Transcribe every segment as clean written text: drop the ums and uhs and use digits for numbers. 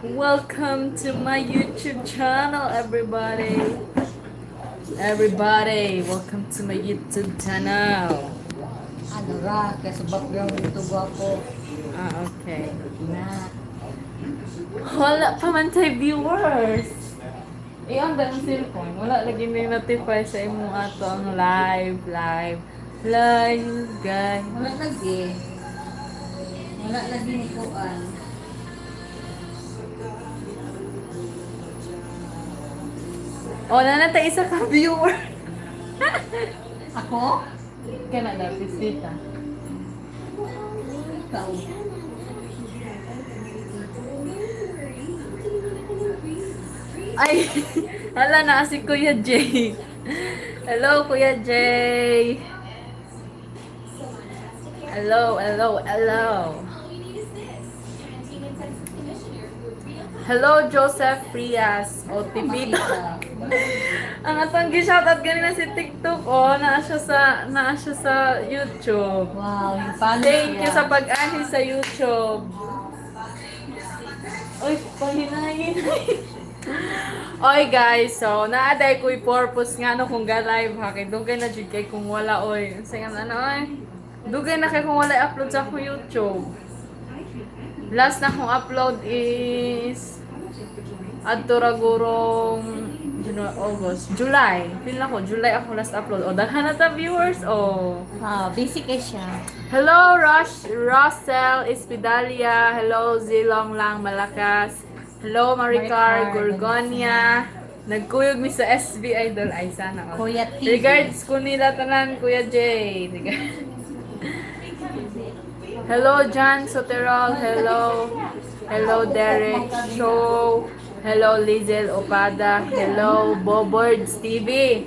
Welcome to my YouTube channel, everybody. Everybody, welcome to my YouTube channel. Ano ra, kaya sa background dito gwapo. Ah, okay. Na. Wala pa man tay viewers. I-on ang cellphone. Wala lagi may notify sa imong ato ang live, live, live, guys. Wala lagi. Wala lagi ni kuan. Oh, na na isa ka viewer. Ako? Kana na bisita. Ikaw. Ay, hala na si Kuya Jay. Hello, Kuya Jay. Hello, hello, hello. Hello, Joseph Frias. OTP. Makita. Ang atong gi-shoutout ganina si TikTok, oh, naa siya sa YouTube. Wow, yung follow Thank you siya. sa pag-anhi sa YouTube. Oy, pahinahin. Oy guys, so naaday ko'y purpose nga no kung ga live ha kay dugay na jud kay kung wala oy. Unsa nga ano oy? Dugay na kay kung wala upload sa akong YouTube. Last na akong upload is adto ra gurong July, August, July. Feel na ko July ako last upload. O daghan na ta viewers oh. Ah, busy kay siya. Hello, Rush, Russell Espidalia. Hello, Zilong Lang Malakas. Hello, Maricar Maricar Gorgonia. Nagkuyog mi sa SB Idol. Ay, sana. All. Kuya TV. Regards ko nila tanan, Kuya Jay. Hello, John Soterol. Hello. Hello, Derek Show. Hello, Lizel Opada. Hello, Boboards TV.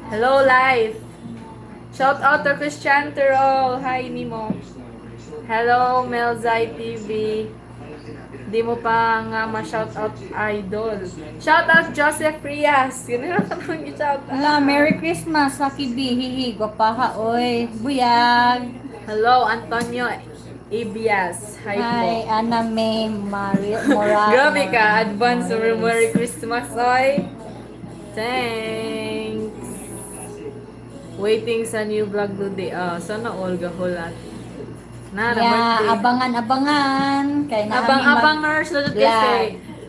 Hello, Life. Shout out to Christian Terol. Hi, Nimo. Hello, Melzai TV. Di mo pa nga ma-shout out idol. Shout out Joseph Rias. Yun lang ang i-shout out. Hala, Merry Christmas, Saki B. Hihi, gwapaha, oy. Buyag. Hello, Antonio Ibias. Hi, Hi, po. Anna May Mario Morales. Grabe ka. Advance over Merry Christmas, oy. Thanks. Waiting sa new vlog today. Ah, sana all gahulat. Na, na Yeah, birthday. abangan-abangan. Kay na Abang-abang nurse na jud Vlog. kasi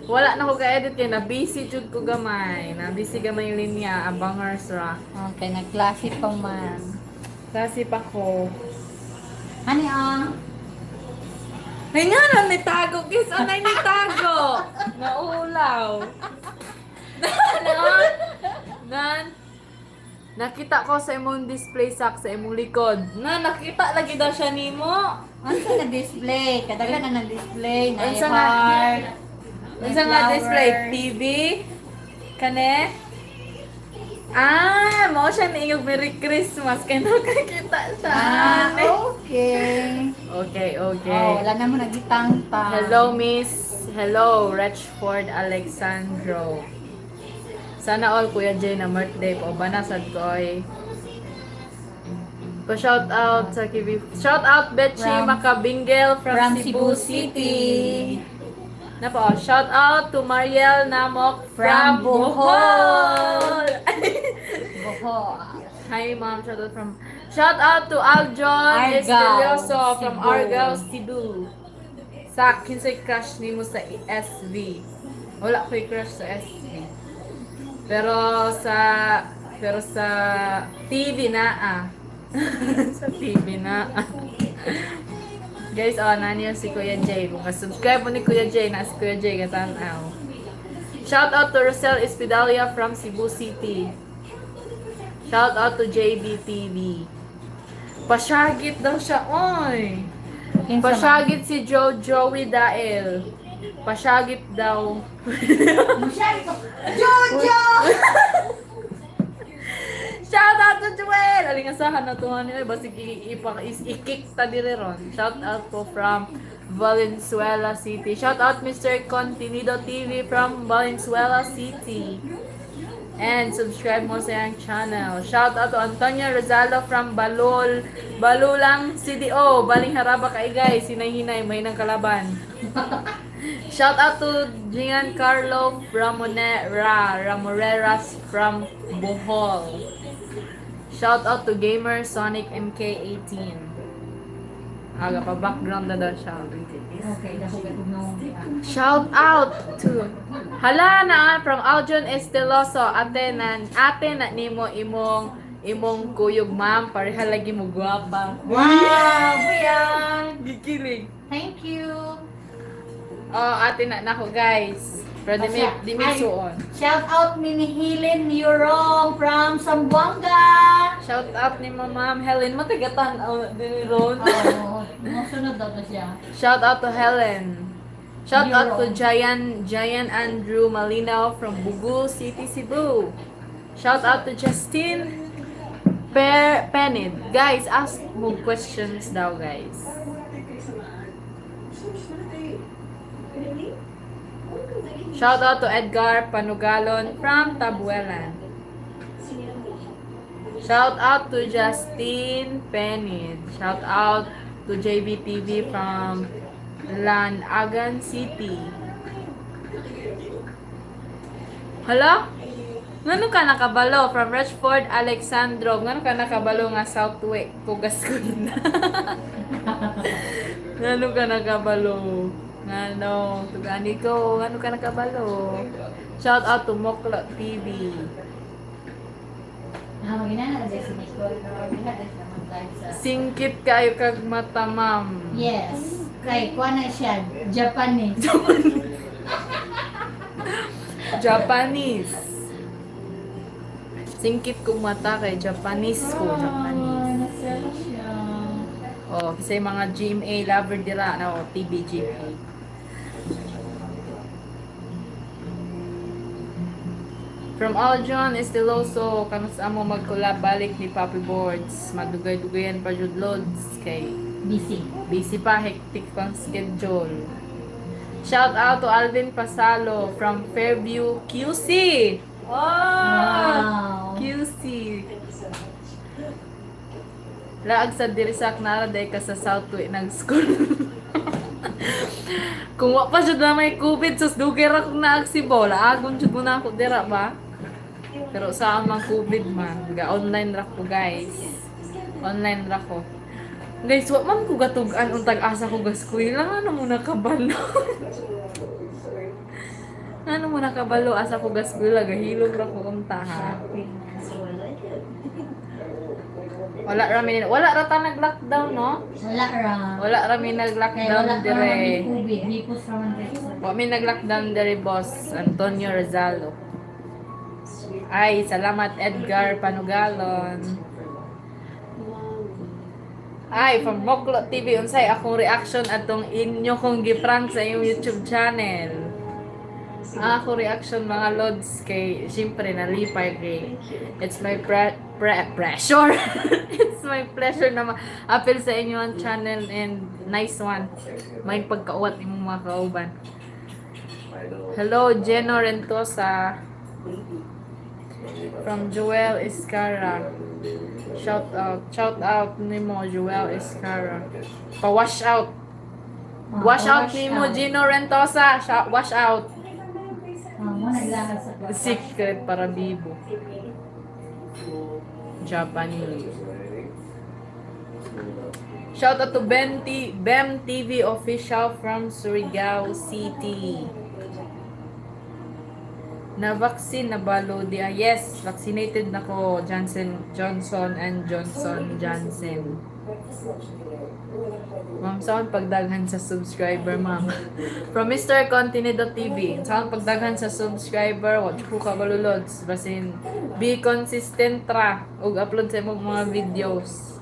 wala na ko ka-edit kay na busy jud ko gamay. Na busy gamay yung linya, abangers ra. Okay, nagklase pa man. Kasi pa ko. Ano ah? Ay nga na nitago guys, anay nitago. Naulaw. Ano? Nan Nakita ko sa imong display sak sa imong likod. Na nakita lagi daw siya nimo. Ano sa na-display? Kadagan na na-display. Na Unsa nga? heart. Unsa nga display? TV? Kane? Ah, mao siya niingog Merry Christmas kay nakakita siya. Ah, okay. Okay. Oh, wala na mo nagitangtang. Hello, Miss. Hello, Retchford Alexandro. Sana all, Kuya Jay, na birthday po. Banasad ko, oy. Pa-shout out sa kibi. Shout out, Betchy Macabingel from, From Cebu Cebu City. City. Na po, shout out to Mariel Namok from From Bohol. Bohol. Bohol. Hi, ma'am. Shout out from Shout out to Aljon Argao, Estelioso from Cebu. Argao, Cebu. Sa kinsay crush nimo sa SV. Wala ko'y crush sa SV. Pero sa TV na ah. Sa TV na ah. Guys, oh, nani si Kuya Jay. Kung ka-subscribe mo ni Kuya Jay, na si Kuya Jay katanaw. Shout out to Rosel Espidalia from Cebu City. Shout out to JBTV. Pasyagit daw siya, oy. Kinsa man? Pasyagit si Joe Joey Dael. Pasyagit daw. Jojo! Shout out to Joel! Alingasahan na to ni basig i-kick ta dire ron. Shout out po from Valenzuela City. Shout out Mr. Contenido TV from Valenzuela City. And subscribe mo sa iyang channel. Shout out to Antonio Rosalo from Balol, Balulang CDO. Baling haraba kay guys, hinay-hinay may nang kalaban. Shout out to Giancarlo Ramonera, Ramoreras from Bohol. Shout out to Gamer Sonic MK18. Aga pa background na daw siya. Okay, dako kay no. Shout out to Hala na from Aljon Esteloso, ate na nimo imong kuyog, ma'am, pareha lagi mo gwapa. Wow, buyag. Gikilig. Thank you. Oh, ate na nako, guys. Pero di may Ay, suon. Shout out ni Helen Yurong from Zamboanga. Shout out ni Ma'am Helen. Matagatan oh, din ron. Oo, oh, daw to siya. Shout out to Helen. Shout out to Yurong. Giant Andrew Malinaw from Bugul City, Cebu. Shout out to Justin Per Penid. Guys, ask mo questions daw, guys. Shout out to Edgar Panugalon from Tabuelan. Shout out to Justin Penid. Shout out to JBTV from Lanagan City. Hala? Ngano ka nakabalo? From Richford, Alexandro. Ngano ka nakabalo nga Southway? Kugas ko na. Ngano ka nakabalo? Ngano? Tugani ko. Ngano ka nakabalo? Shout out to Moklo TV. Ah, magina na si Nicole. Magina na siya mag-live sa. Singkit kayo kag mata, ma'am. Yes. Kay kuha na siya, Japanese. Japanese. Singkit kong mata kay Japanese ko. Japanese. Ah, naselo siya. Oh, kasi mga GMA lover dira na oh, TV GMA. From Aljon Esteloso, kanus amo mag-collab balik ni Papi Boards. Madugay-dugayan pa jud, loads, kay Busy. busy pa, hectic pang schedule. Shout out to Alvin Pasalo from Fairview, QC. Oh! Wow. QC. Laag sa dirisak nara day ka sa Southway nag-school. Kung wa pa jud na may COVID, sus dugay ra kong naag Cebu, laagon jud mo na ako dira ba? Pero sa mang COVID man, ga online ra ko, guys. Online ra ko. Guys, wa man ko gatug-an untag asa ko gaskwela, ano mo nakabalo? Ano mo nakabalo asa ko gaskwela, gahilom ra ko unta ha. Shopping. Wala ra ta nag-lockdown, no? Wala ra. Wala ra mi Kay nag-lockdown wala pa dire. naman may COVID. Hipos ra man dito. Wa mi nag-lockdown dire, boss Antonio Rizalo. Ay, salamat Edgar Panugalon. Ay, from Moklo TV, unsay akong reaction atong inyo kong giprank sa inyong YouTube channel? Ang ako reaction, mga lods, kay syempre nalipay kay it's my pressure. It's my pleasure na ma-appeal sa inyo ang channel and nice one. May pagkauwat imong mga kauban. Hello, Jeno Rentosa from Joel Escara. Shout out, shout out nimo, Joel Escara. Pa-wash out. Ah, Wash out wash nimo, out. Gino Rentosa. Wash out. Ah, mo naglakad sa plaza. Secret para bibo. Japanese. Shout out to Bem TV official from Surigao City. Na vaccine na ba, Lodi? Ah, yes, vaccinated na ko. Johnson, Johnson and Johnson Johnson. Ma'am, saan pagdaghan sa subscriber, ma'am? From Mr. Continido TV. Saan pagdaghan sa subscriber? Watch ko kabalo, lods. Basin, be consistent ra. Ug upload sa imong mga videos.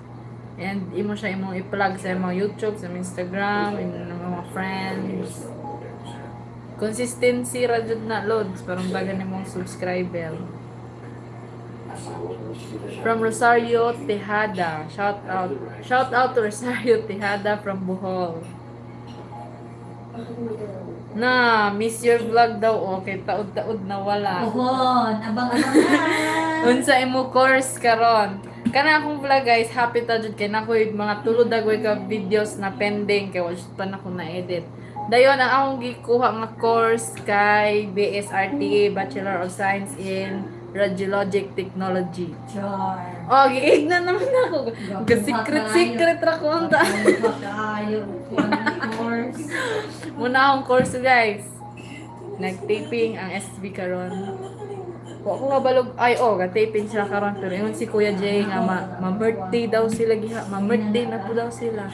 And imo siya imong i-plug sa imong YouTube, sa imong Instagram, imong mga friends. Consistency ra jud na, lods, parang daghan imong subscriber. From Rosario Tejada. Shout out. Shout out to Rosario Tejada from Bohol. Na, miss your vlog daw. Okay, taod-taod na wala. Uhon, abang-abang na. Unsa imo course karon? Kana akong vlog, guys, happy ta jud kay nakoy mga tulo dagway ka videos na pending kay wa jud pa nako na-edit. Dayon ang akong gikuha nga course kay BSRTA, Bachelor of Science in Radiologic Technology. Char. Oh, giigna naman ako. Secret secret ra ko unta. Kayo, course. Muna akong course, guys. Nag-taping ang SB karon. Wa ko mabalog ay, oh, ga-taping sila karon pero ingon si Kuya Jay nga ma-birthday daw sila giha, ma-birthday na po daw sila.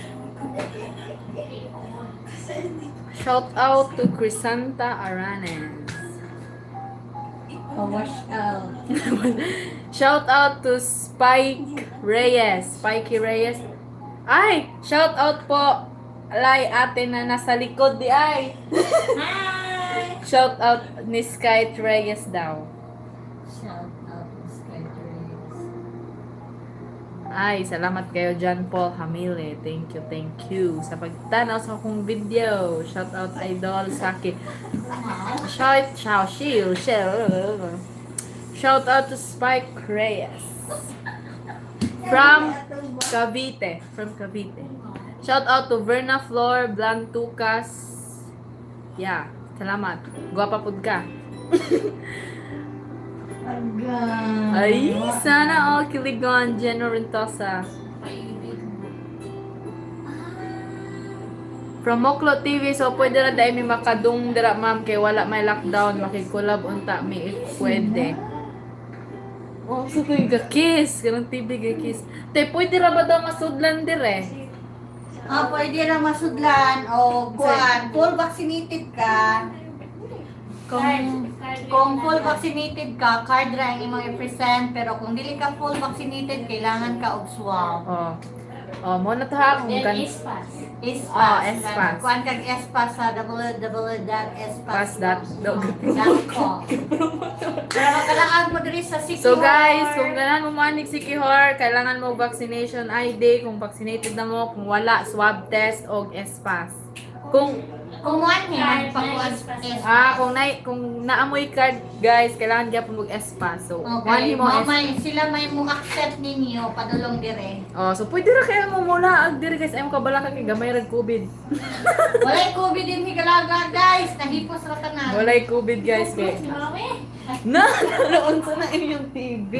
Shout out to Crisanta Aranes. Pa-wash out. Shout out to Spike Reyes. Spikey Reyes. Ay, shout out po alay ate na nasa likod di ay. Hi! Shout out ni Sky Reyes daw. Shout out to Sky Reyes. Ay, salamat kayo John Paul Hamile. Thank you sa pagtanaw sa akong video. Shout out Idol Saki. Shout shout shiu shout. Shout out to Spike Reyes. From Cavite. From Cavite. Shout out to Verna Flor Blantucas. Yeah, salamat. Guwapa pud ka. Ay, sana all kiligon, Jenno Rentosa. From Moklo TV, so pwede ra dahil may makadung dira, ma'am, kay wala may lockdown, makikolab unta mi if pwede. Oh, so ko yung kiss, ganang TV ga-kiss. Te, pwede ra ba daw masudlan dire? Ah, pwede ra masudlan o kuan, full vaccinated ka. Kung full vaccinated ka, card ra ang imong i-present, pero kung dili ka full vaccinated, kailangan ka og swab. Oh. Oh, mo na to ha kung Then kan ispas. S-Pass. Oh, S-Pass. Kuan kag S-Pass sa www.spass.com. Para makalaag mo diri sa Sikihor. So guys, kung ganahan mo manig si Kihor, kailangan mo vaccination ID, kung vaccinated na mo, kung wala, swab test og S-Pass. Kung Kung one ni Card na magpakuan S-Pass. S-Pass. Ah, kung naamoy card, guys, kailangan gyapon og S-Pass. So, Okay, one mo mao S. may sila may mo accept ninyo padulong dire. Oh, so pwede ra kaya mo mula ag diri, guys, ay mo kabala ka kay gamay ra COVID. Walay COVID din higalaga, guys, nahipos ra tanan. Walay COVID, guys, kay. Si Mami. Na, naroon sa na inyong TV.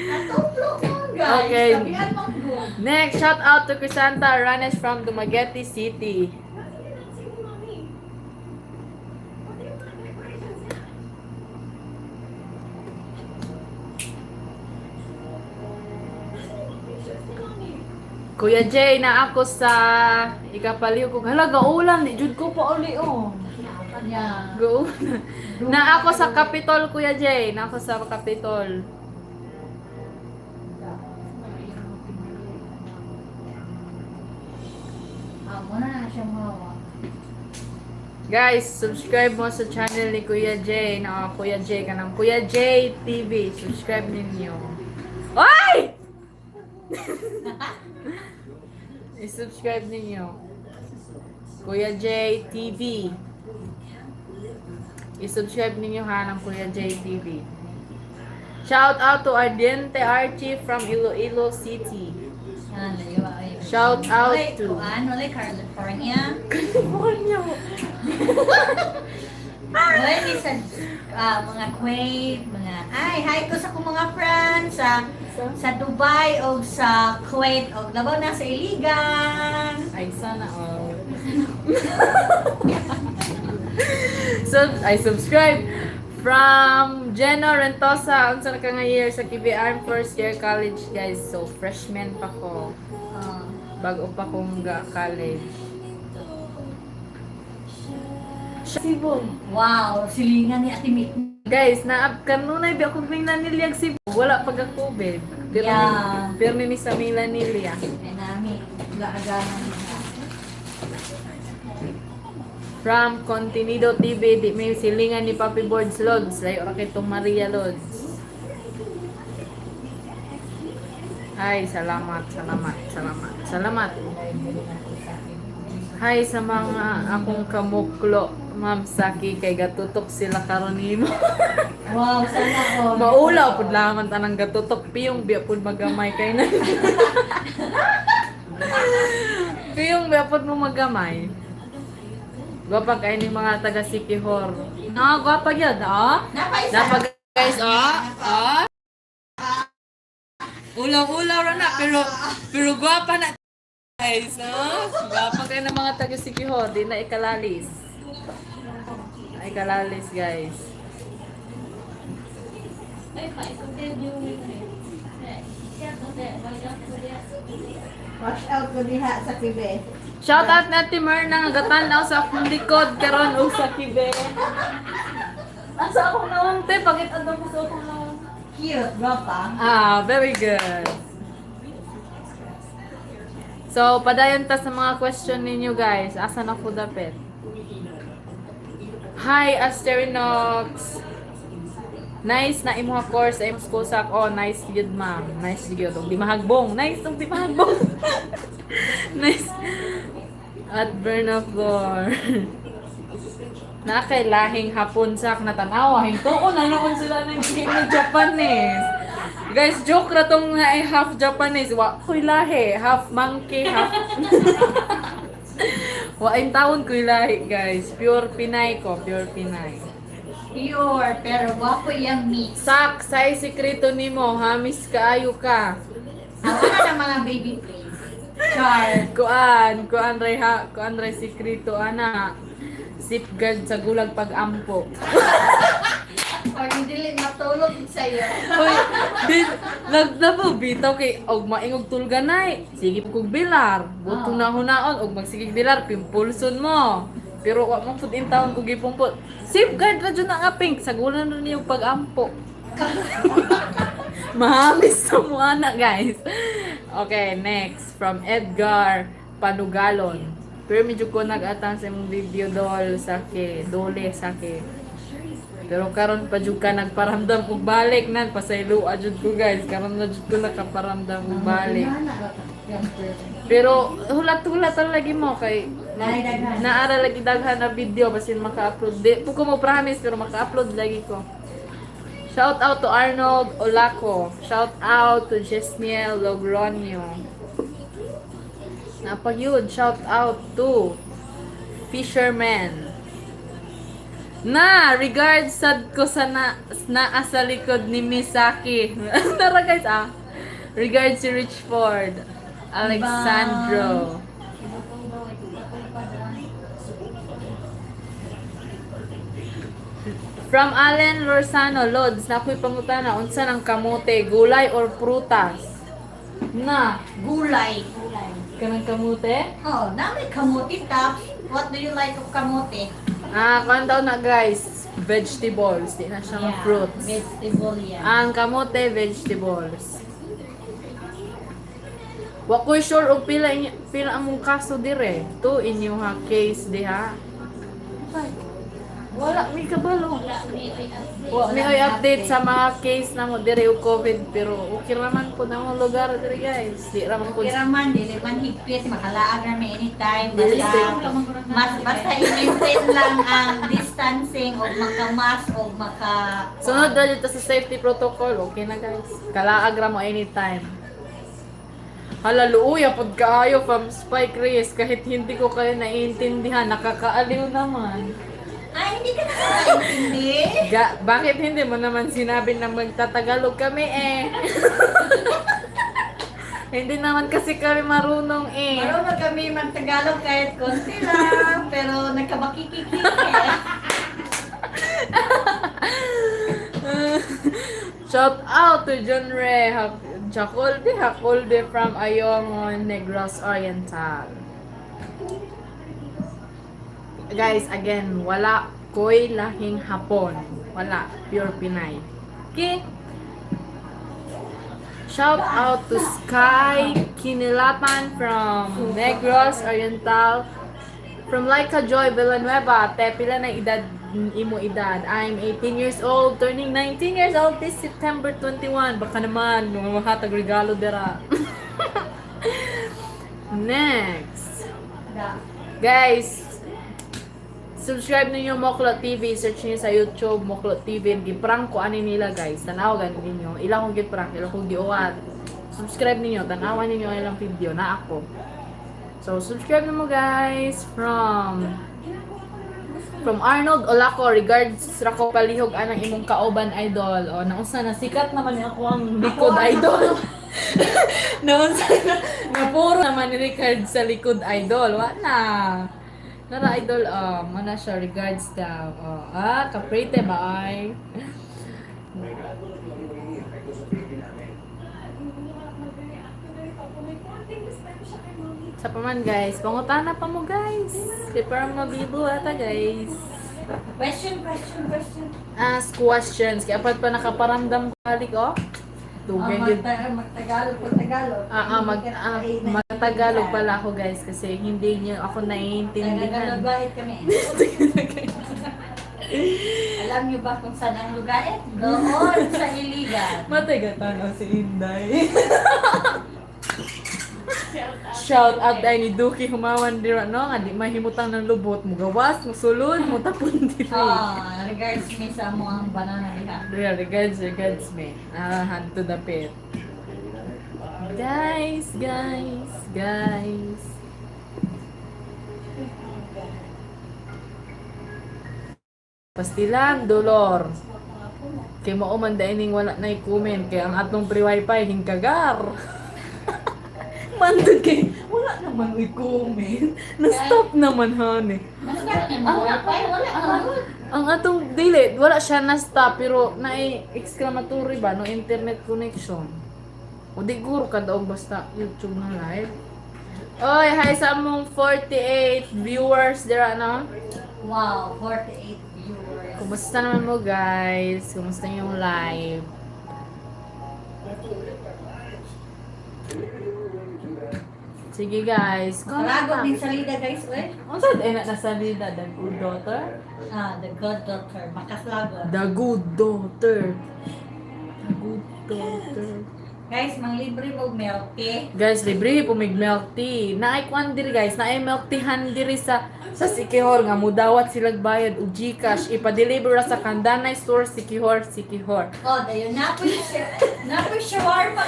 Natuplo ko, guys. Okay. Tabihan mo ko. Next, shout out to Crisanta Aranes from Dumaguete City. Kuya Jay, na ako sa ikapaliw ko. Hala, gaulan. Di jud ko pa uli, oh. Yeah. Gaulan. Na ako sa Capitol, Kuya Jay. Na ako sa Capitol. Ah, mo na siya mawa. Guys, subscribe mo sa channel ni Kuya Jay. Na Kuya Jay ka ng Kuya Jay TV. Subscribe ninyo. Ay! I-subscribe ninyo. Kuya Jay TV. I-subscribe ninyo ha ng Kuya Jay TV. Shout out to Ardiente Archie from Iloilo City. Ah, layo, ay. Shout out Walay to- kuan, walay California. California. Walay ni sa mga Kuwait, mga ay hi ko sa akong mga friends sa Dubai o sa Kuwait o labaw na sa Iligan. Ay, sana all. So, I subscribe from Jenna Rentosa. Unsa na ka nga year sa KBR? I'm first year college, guys. So, freshman pa ko. Ah. Bago pa kong ga college. Cebu. Wow, silingan ni Ate Mick. Guys, naab kanunay bi ako Milanilla Cebu. Wala pa ga COVID. Pero pero ni sa Milanilla. Ay nami, gaagahan na. From Contenido TV, di may silingan ni Papi Boards Lods. Layo ra kay tong Maria Lods. Ay, salamat, salamat, salamat, salamat. Hi sa mga akong kamuklo, Ma'am Saki, kay gatutok sila karon nimo. Wow, sana all. Maulaw pud laman tanang gatutok, piyong biya pud magamay kay na. Piyong biya pud mo magamay. Gwapa kay ning mga taga Sikihor. No, gwapa gyud, oh. Napaisa. Napa guys, oh. Oh. Ulaw-ulaw ra na pero pero gwapa na guys, no? Gwapa kay ng mga taga Sikihor, di na ikalalis. Ay kalalis, guys. Watch out ko diha sa kibe. Shout out na ti Myrna nga gatan-aw sa akong likod karon og sa kibe. Asa akong nawong te, pagit adto ko sa akong nawong. Cute, guwapa. Ah, very good. So, padayon ta sa mga question ninyo guys. Asa na ko dapit? Hi, Asterinox. Nice na imuha course sa imong school sak. Oh, nice gyud ma'am. Nice gyud. Og di mahagbong. Nice og di mahagbong. Nice. At Bernaflor. Na kay lahing hapon sak natanawa. Hintuon na noon sila ng game ng Japanese. Guys, joke ra tong na ay half Japanese. Wa ko'y lahi. Half monkey, half... Wa in taon ko'y lahi, guys. Pure Pinay ko. Pure Pinay. Pure, pero guwapo yung mix. Sak, say sikreto nimo, hamis kaayo ka. Awa na ng mga baby face. Char. Kuan, kuan ray ha, kuan ray sikreto ana. Safeguard sa gulag pag-ampo. Pag hindi matulog sa'yo. Hoy, di, nagdabo bitaw kay og maingog tulganay. Sige kog bilar, butong na hunaon og magsigig bilar pimpulson mo. Pero wa man pud in taon kog gipumpot. Safeguard ra jud na nga pink, sagulan ra niyo pag-ampo. Mahamis sa mo ana, guys. Okay, next from Edgar Panugalon. Pero medyo ko nag-atang sa imong video dol sake, dole sake. Pero karon pa jud ka nagparamdam og balik nan pasaylo jud ko guys, karon na jud ko nakaparamdam og balik. Pero hulat-hulat ang lagi mo kay naara lagi daghan na video basin maka-upload. Di po ko mo promise pero maka-upload lagi ko. Shout out to Arnold Olaco. Shout out to Jesniel Logroño. Napag yun. Shout out to Fisherman. Na, regards sad ko sa na, naa sa likod ni Misaki. Tara guys ah. Regards si Rich Ford. Alexandro. From Allen Lorsano, Lods, nakoy pangutana, unsa nang kamote, gulay or prutas? Na, Gulay. kanang kamote? Oh, nami kamote tops. What do you like of kamote? Ah, kuan daw na guys, vegetables, di na siya mga fruits. Vegetable yan. Ang kamote, vegetables. Wa ko'y sure og pila pila among kaso dire. To inyo ha case diha. Wala mi kabalo. Wa mi oy update sa mga case namo dire og COVID pero okay ra man pud ang lugar dire guys. Di ra man pud Okay raman, dili man higpit, makalaag rami anytime. Dili Basta, strict. mas, basta i-maintain lang ang distancing o maka-mask o maka... Sunod ra dito sa safety protocol. Okay na guys. Kalaag ra mo anytime. Hala, luuya pod kaayo from Spike Reyes. Kahit hindi ko kayo naiintindihan, nakakaaliw naman. Ay, hindi ka nakakaintindi. Ga, bakit hindi mo naman sinabi na magtatagalog kami eh? Hindi naman kasi kami marunong eh. Marunong kami mag-Tagalog kahit konti lang, pero nagkabakikiki eh. Shout out to John Ray Jacolde Jacolde from Ayongon, Negros Oriental. Guys, again, wala ko'y lahing Hapon. Wala. Pure Pinay. Okay? Shout out to Sky Kinilatan from Negros Oriental. From Laika Joy Villanueva, te pila na edad imo edad. I'm 18 years old, turning 19 years old this September 21. Baka naman, mga mahatag regalo dira. Next. Da. Guys, subscribe ninyo Moklo TV, search niyo sa YouTube Moklo TV. Giprank ko ani nila, guys. Tanaw gani ninyo. Ila kong giprank, ila kong giuwat. Subscribe ninyo, tanawan ninyo ilang video na ako. So subscribe na mo, guys, from Arnold Olaco, regards rako palihog anang imong kauban, idol. O naunsa na, sikat naman ni ako ang likod, idol. Naunsa na, napuro naman ni Richard sa likod, idol. Wa na. Nara, idol, oh, mana siya, regards daw. Oh, ah, kaprite ba ay? Sa paman, guys, pangutana pa mo, guys. Di parang mabibo ata, guys. Question, question, question. Ask questions. Kaya pa pa nakaparamdam ko balik, oh. Dugay Oh, yun. Magtagalog, magtagalog. Ah, magtagalog pala ako, guys, kasi hindi niyo ako naiintindihan. Tagalog kami. Alam niyo ba kung saan ang lugar? Doon sa Iligan. Matay o si Inday. Shout out ay ni Duki humawan dira no nga di mahimutang ng lubot mo gawas mo sulod mo tapon diri. Ah, regards me sa mo ang banana diha. Yeah, regards, regards me. Ah, hand to the pit. Guys, guys, guys. Pastilan, dolor. Kay mao man daining wala na comment kay ang atong free wifi hingkagar. Mandod kay wala naman uy comment. Na-stop naman honey. Ang wala wala. Ang atong dili, wala siya na-stop pero naay exclamatory ba no internet connection. O di guro ka daog basta YouTube na live. Oy, hi sa among 48 viewers dira no. Wow, 48 viewers. Kumusta naman mo, guys? Kumusta yung live? Sige, guys, comment Kalagot na. din salida, guys, oy. Unsa eh na nasalida the good daughter? Ah, the god daughter, makaslagot. The good daughter. The good daughter. Guys, manglibre mo milk tea. Guys, libre po mig milk tea. Naay kwan diri, guys, naay milk tea han diri sa Sikihor nga mudawat silag bayad og GCash ipa-deliver ra sa Kandanay store Sikihor, Sikihor. Oh, dayon napoy siya. Napoy shawarma.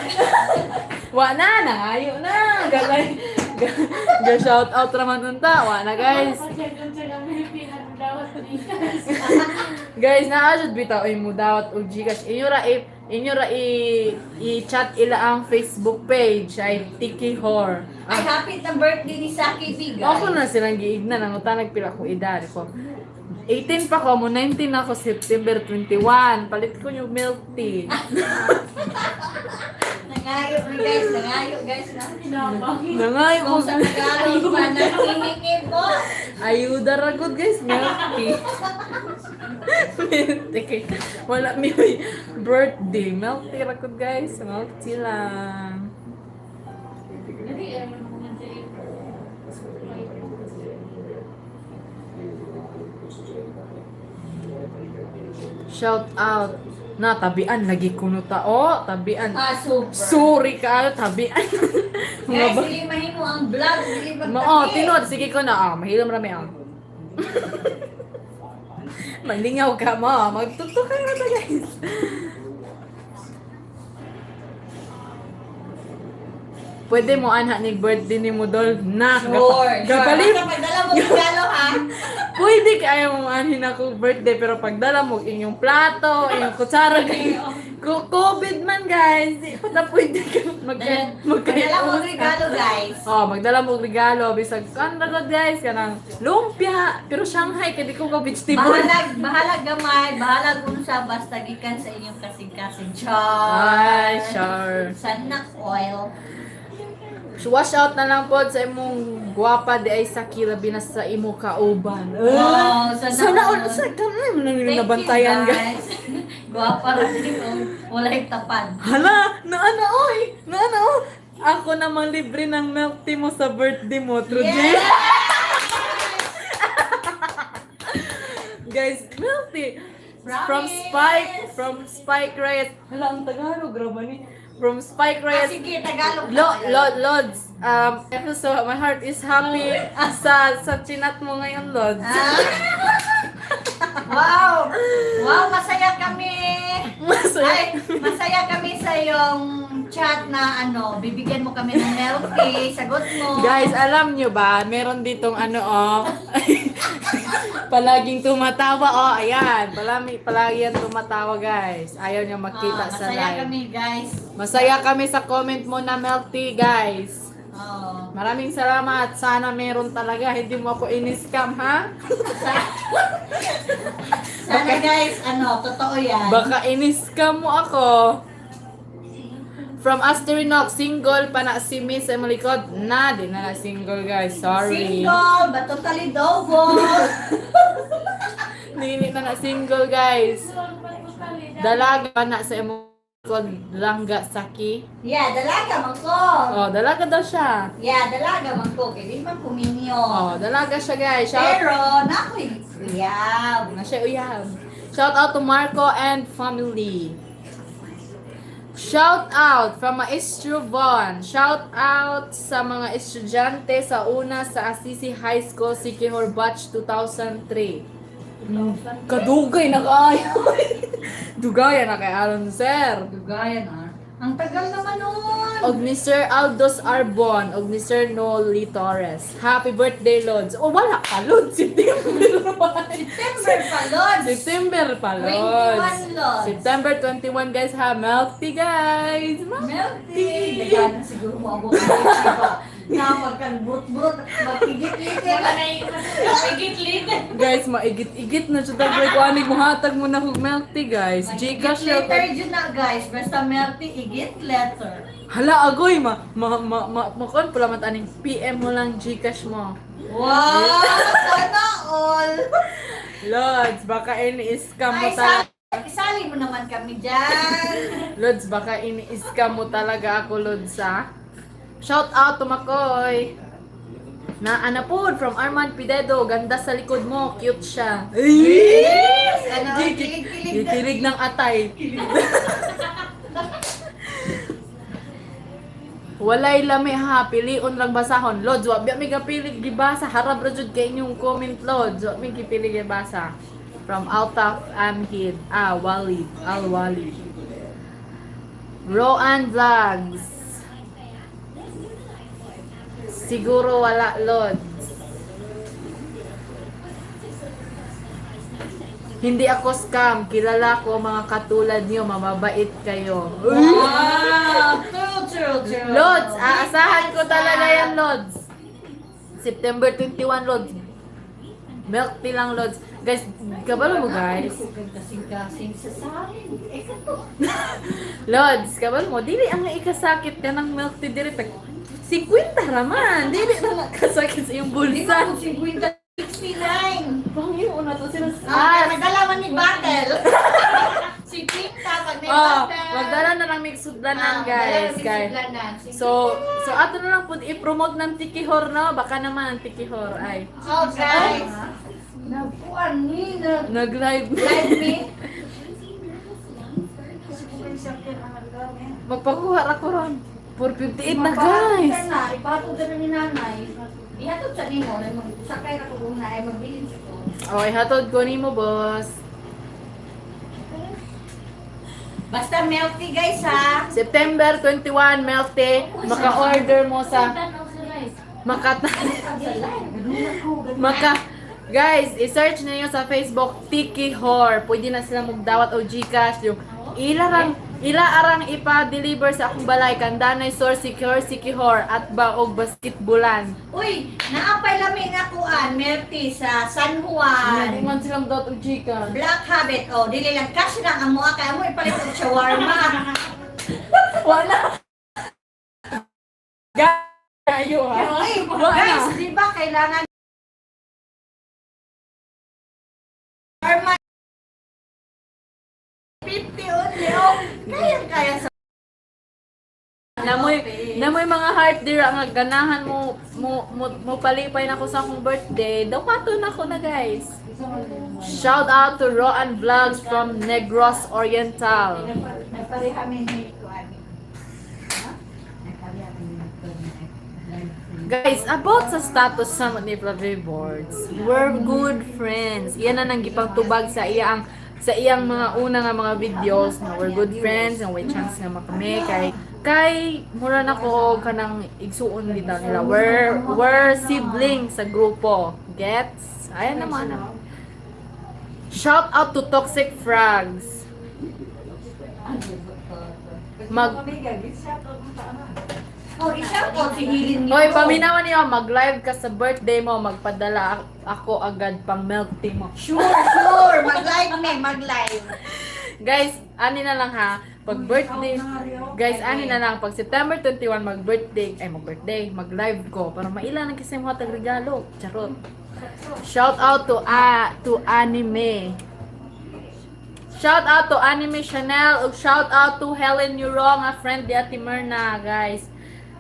Wa na, nangayo na. Galay. Ga shout out raman unta. Wa na, guys. Guys, naa jud bitaw ay mudawat og GCash. Inyo ra i-chat ila ang Facebook page ay Tiki Hor. Ay, happy na birthday ni Saki B, guys. Ako na silang giignan ang utanag pila ko edad ko. 18 pa ko, mo 19 ako September 21. Palit ko yung milk tea. Nangayo mi, guys, nangayo, guys na. Nangayo ko. Kung sa Tagalog pa nanghihingi po. Ayuda ra gud, guys, milk tea. Milk tea. Wala mi birthday. Milk tea ra gud, guys. Milk tea lang. Shout out. Na tabian lagi kuno ta. Oh, tabian. Ah, super. Sorry ka, tabian. Mga Guys, ba- dili mahimo ang vlog, dili Ma oh, magtaki. tinod, sige ko na. Ah, mahilom rami ah. Malingaw ka mo. Magtutok kayo na, guys. Pwede mo anha ni birthday ni mo dol na. Sure, sure. Gapalit. Basta pagdala mo regalo ha. Pwede kayo mo anhin ako birthday pero pagdala mo inyong plato, inyong kutsara kay COVID man, guys. Di pa na pwede ka mag mag Pagdala mo regalo, guys. Oh, magdala mo og regalo bisag kan ra gud, guys, kanang lumpia pero Shanghai kay di ko ka vegetable. Bahalag, bahalag gamay, bahalag unsa basta gikan sa inyong kasing-kasing. Char. Ay, sure. Sanak oil. So, wash out na lang pod sa imong gwapa di ay sa labi na sa imo kauban. Wow, sana Sana all. all sa kanay mo nang Thank you, nabantayan, guys. guys. Gwapa ra din oh. Walay tapad. Hala, naa na oy, naa na oh. Ako naman libre ng milk tea mo sa birthday mo, True J. Yes! Guys, milk tea. From Promise! Spike, from Spike Reyes. Hala, ang Tagalog, grabe ni. From Spike Ah, Reyes. sige, Tagalog. Lods, I feel so, my heart is happy sa chinat mo ngayon, Lods. Ah. Wow! Wow, masaya kami! Masaya. Ay, masaya kami sa iyong chat na ano, bibigyan mo kami ng milk tea, sagot mo. Guys, alam nyo ba, meron ditong ano, oh, palaging tumatawa, oh, ayan, palagi yan tumatawa, guys. Ayaw niya makita Ah, sa masaya live. kami, guys. Masaya kami sa comment mo na milk tea, guys. Oh. Maraming salamat. Sana meron talaga. Hindi mo ako in-scam, ha? Sana guys, ano, totoo yan. Baka in-scam mo ako. From Asterinox, single pa na si Miss Emily Cod. Na, di na na single, guys. Sorry. Single, but totally double. Dili na na single, guys. Dalaga pa na sa Emily Cod, Langga Saki. Yeah, dalaga man ko. Oh, dalaga daw siya. Yeah, dalaga man ko. Kaya di man kuminyo. Oh, dalaga siya, guys. Shout Pero, nakoy, uyab. na siya uyab. Shout out to Marco and family. Shout out from Maestro Von. Shout out sa mga estudyante sa una sa Assisi High School, Sikihor Batch 2003. Kadugay na kaayo. Dugay na kay Aron sir. Dugayan ah. Ang tagal naman nun. Og ni Sir Aldos Arbon, og ni Sir Noli Torres. Happy birthday, Lods. Oh, wala ka, Lods. September pa. September pa, Lods. September pa, Lods. 21, Lods. September 21, guys, ha. Milk tea, guys. Milk tea. Nagana siguro mo abot ng diba? Na magkalbut-but, magkigit-ligit. Guys, maigit-igit na siya. Dagway ko, anig mo hatag mo na kog milk tea, guys. Gcash Igit lang. letter yun na, guys. Basta milk tea, igit letter. Hala, agoy, ma, ma, ma, ma, ma, kon, pula man aning PM mo lang Gcash mo. Wow! Sana all! Lods, baka ini-scam mo Ay, talaga. isali mo naman kami dyan. Lods, baka ini-scam mo talaga ako, Lods, ha? Shout out to Makoy! Na anapod from Armand Pidedo. Ganda sa likod mo. Cute siya. Yes! Ano, kilig-kilig na. Kikilig ng atay. Walay lami ha, pilion lang basahon. Lods, wa biya mi gapili gibasa. Harap ra jud kay inyong comment, Lods. Wa mi gipili gibasa. From Altaf Amhid, ah, Walid, Al Walid. Roan Vlogs. Siguro wala, Lods. Hindi ako scam. Kilala ko mga katulad niyo. Mababait kayo. Wow! True, true, true. Lods, aasahan ko talaga yan, Lods. September 21, Lods. Milk tea lang, Lods. Guys, kabalo mo, guys. Kasing-kasing sa sarin. Eh, kato. Lods, kabalo mo. Dili ang ikasakit ka ng milk tea diri. Tag 50 raman. Dili na nga kasakit sa iyong Di bulsa. ba kung 50, 69? Panginoon na to sila. Ah, nagdalaman ni Battle. Si Pinta, pag may Oh, battle. magdala na lang may sudlanan, Ah, guys. magdala na may Guys. sudlanan. So ato na lang po i-promote ng Tikihor, no? Baka naman Tikihor ay. Oh, guys. Nagkuan ni, nag Nag-live. live me. Magpakuha ra ko ron. 4:58 na, guys. Na, ipahatod ka na ni nanay. Ihatod sa nimo, ay magsakay ra ko una ay magbilin sa ko. Okay, hatod ko nimo, boss. Basta milk tea, guys, ha. September 21, milk tea. Maka-order mo sa Makata Maka Guys, i-search niyo sa Facebook Tiki Whore. Pwede na sila magdawat o GCash yung ila rang ila arang ipa-deliver sa akong balay kandanay source secure Siki Whore at baog basketbulan. Uy, naapay lami nga kuan, milk tea sa San Juan. Hindi man silang dot o GCash. Black Habit, oh, dili lang cash na ang mua kay mo ipalit og shawarma. Wala. Gayo ha. Uy, Wala. guys, di ba kailangan shawarma 50 only, oh. Kaya kaya sa Namoy mga heart dira nga ganahan mo palipay na ko sa akong birthday. Daw pato na ko na, guys. Shout out to Roan Vlogs from Negros Oriental. Nagpareha mi ni kuan. Guys, about sa status sa ni Fluffy Boards, we're good friends. Iyan na nang gipagtubag sa iyang mga una nga mga videos na we're good friends and may chance nga makami kay mura na ko kanang igsuon bitaw nila. We're siblings sa grupo. Gets? Ayan naman. Shout out to Toxic Frogs. Oh, i-shout out si Hilin nito. Hoy, paminawan niyo, mag-live ka sa birthday mo, magpadala ako agad pang milk tea mo. Sure. Mag-live me, mag-live. Guys, ani na lang ha, pag birthday, guys, ani na lang, pag September 21, mag-birthday, ay mag-birthday, mag-live ko, para maila na kasi mo tag regalo. Charot. Shout out to anime. Shout out to Anime Chanel ug shout out to Helen Yurong, a friend ni Ate Myrna, guys.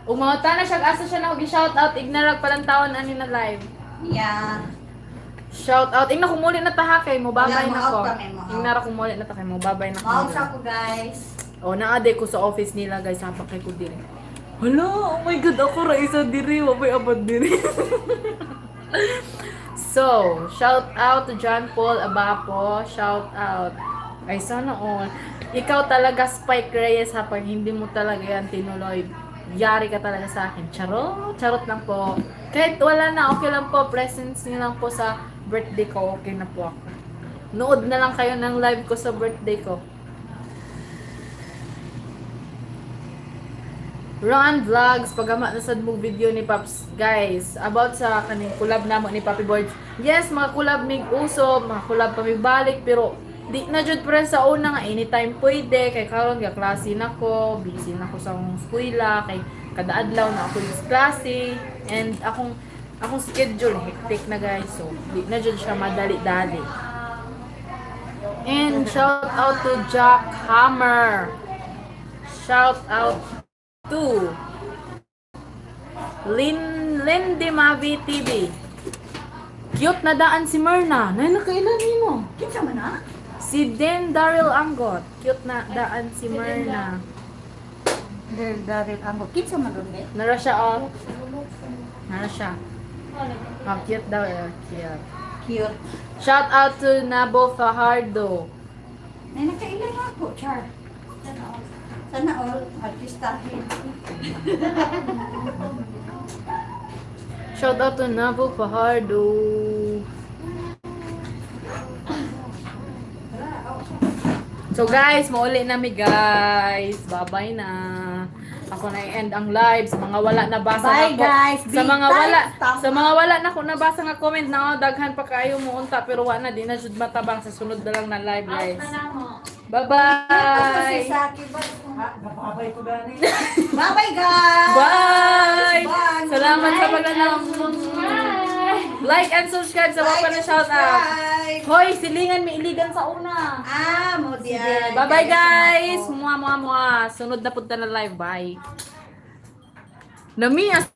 Ug mga na siya asa siya na og shout out ignarag palang taon ani na live. Yeah. Shout out. Ingna kumuli na taha kay mo babay Wala, na ko. mo-out kami, mo-out. Ingna ra kumuli na ta kay mo babay na ko. Mao sa ko, guys. Oh, naade ko sa office nila, guys, habang kay ko diri. Hala, oh my God, ako ra isa diri, wa may abad diri. So, shout out to John Paul Abapo, shout out. Ay, sana all. Ikaw talaga, Spike Reyes, ha, pag hindi mo talaga yan tinuloy, yari ka talaga sa akin. Charot, charot lang po. Kahit wala na, okay lang po. Presence niyo lang po sa birthday ko, okay na po ako. Nood na lang kayo ng live ko sa birthday ko. Ron Vlogs, pagama na sad mo video ni Paps. Guys, about sa kaning collab namo ni Papi Boards. Yes, mga collab mig uso, mga collab pa mig balik, pero di na jud pre sa una nga anytime pwede kay karon ga klase na ko, busy na ko sa akong eskwela kay kada adlaw na ako yung klase and akong schedule hectic na, guys. So, di na jud siya madali-dali. And shout out to Jack Hammer. Shout out to Lin Lindy Mavi TV. Cute na daan si Myrna. Nay, nakailan mo? Kinsa man ah? Si Den Daryl Anggot. Cute na daan si Myrna. Daryl Daryl Ango. Kinsa man ron be? Nara siya, oh. Nara siya. Oh, cute daw, eh. Cute. Cute. Shout out to Nabo Fajardo. Nay nakailan ako, char. Sana all artistahin. Shout out to Nabo Fajardo. So guys, mauli na mi, guys. Bye-bye na. Ako na i-end ang live sa mga wala nabasa Bye, na ko. guys. Sa Be mga tight. wala Tama. sa mga wala na ko nabasa nga comment na, oh, daghan pa kaayo mo unta pero wa na di na jud matabang sa sunod na lang na live, Out guys. na na mo. Bye-bye. Napakabay ko gani. Bye-bye, guys! Bye. Bye! Salamat sa pagdanaw. Bye! Like and subscribe sa mga Like pa na and shout out. subscribe. Hoy, silingan may iligan sa una. Ah, mo diyan. Bye-bye, guys. Mua mua mua. Sunod na punta na live. Bye. Nami.